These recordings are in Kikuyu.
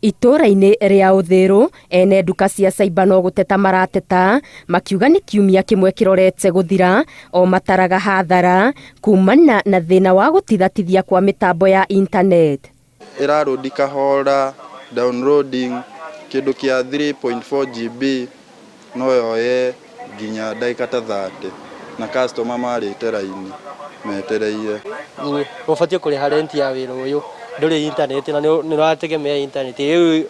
Itũũra-inĩ rĩa Ũthĩrũ, ene nduka cia cyber no gũteta marateta makiuga nĩ kiumia kĩmwe kĩrorete gũthira o mataraga hathara kumana na thĩna wa gũtithatithia kwa mĩtambo ya internet. Ĩrarũndi kahora, downloading kĩndũ kĩa 3.4 GB no yoye nginya ndagĩka ta 30 na customer marĩte raini metereire. Ũbatiĩ kũrĩha rent ya wĩra ũyũ, ndũrĩ internet na nĩ ũrategemea internet, rĩu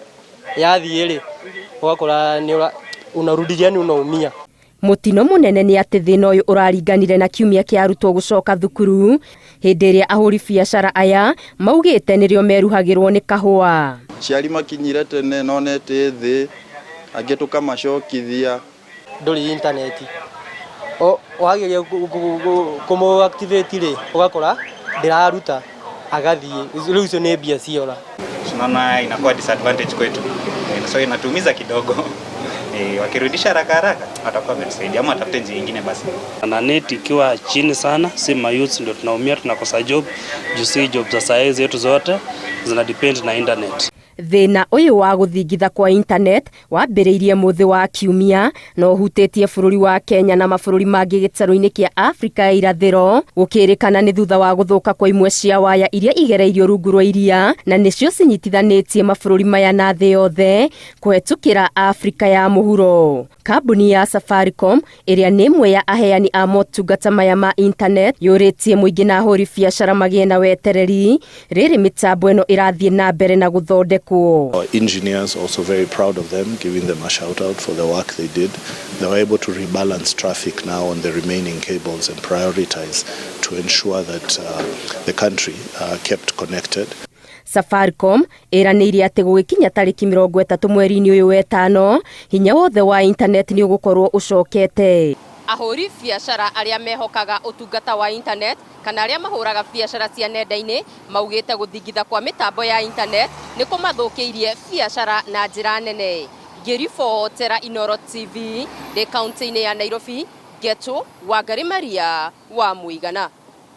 yathiĩ rĩ, ũgakora nĩ unarudi yani unaumia. Mũtino mũnene nĩ atĩ thĩna ũyũ ũraringanire na kiumia kĩa arutwo gũcoka thukuru hĩndĩ ĩrĩa ahũri biacara aya maugĩte nĩrĩo meruhagĩrwo nĩ kahũa. Aciari makinyire tene no neti thĩ, angĩ tũkamacokithia. Ndũrĩ internet, wageria kũmũ activate rĩ, ũgakora ndĩraruta agathiĩ, rĩu icio nĩ mbia ciora. Tunaona inakuwa disadvantage kwetu, so inatuumiza kidogo. Wakirudisha haraka haraka watakuwa wametusaidia, ama watafute njia nyingine basi. Na net ikiwa chini sana, si mayouth ndio tunaumia, tunakosa job juu si job za saa zetu zote zina depend na internet. Thĩna ũyũ wa gũthingitha kwa internet wambĩrĩirie mũthĩ wa kiumia na ũhutĩtie bũrũri wa Kenya na mabũrũri mangĩ gĩtarũ-inĩ kĩa Afrika ya irathĩro, gũkĩrĩkana nĩ thutha wa gũthũka kwa imwe cia waya iria igereirio rungu rwa iria na nĩcio cinyitithanĩtie mabũrũri maya na thĩ yothe kũhetũkĩra Afrika ya mũhuro. Kambuni ya Safaricom ĩrĩa nĩ ĩmwe ya aheani a motungata maya ma internet yũrĩtie mũingĩ na ahũri biacara magĩe na wetereri rĩrĩ mĩtambo ĩno ĩrathiĩ na mbere na gũthondekwo. Our engineers also very proud of them, giving them a shout out for the work they did. They were able to rebalance traffic now on the remaining cables and prioritize to ensure that the country kept connected. Safaricom ĩranĩire atĩ gũgĩkinya tarĩki 30 mweri-inĩ ũyũ wetano hinya wothe wa internet nĩ ũgũkorwo ũcokete. Ahũri biacara arĩa mehokaga ũtungata wa internet kana arĩa mahũraga biacara cia nenda-inĩ maugĩte gũthingitha kwa mĩtambo ya internet nĩ kũmathũkĩirie biacara na njĩra nene. Ngĩribotera Inooro TV ndĩ kaunti-inĩ ya Nairobi, Ngetu Wangari Maria wa Mũigana.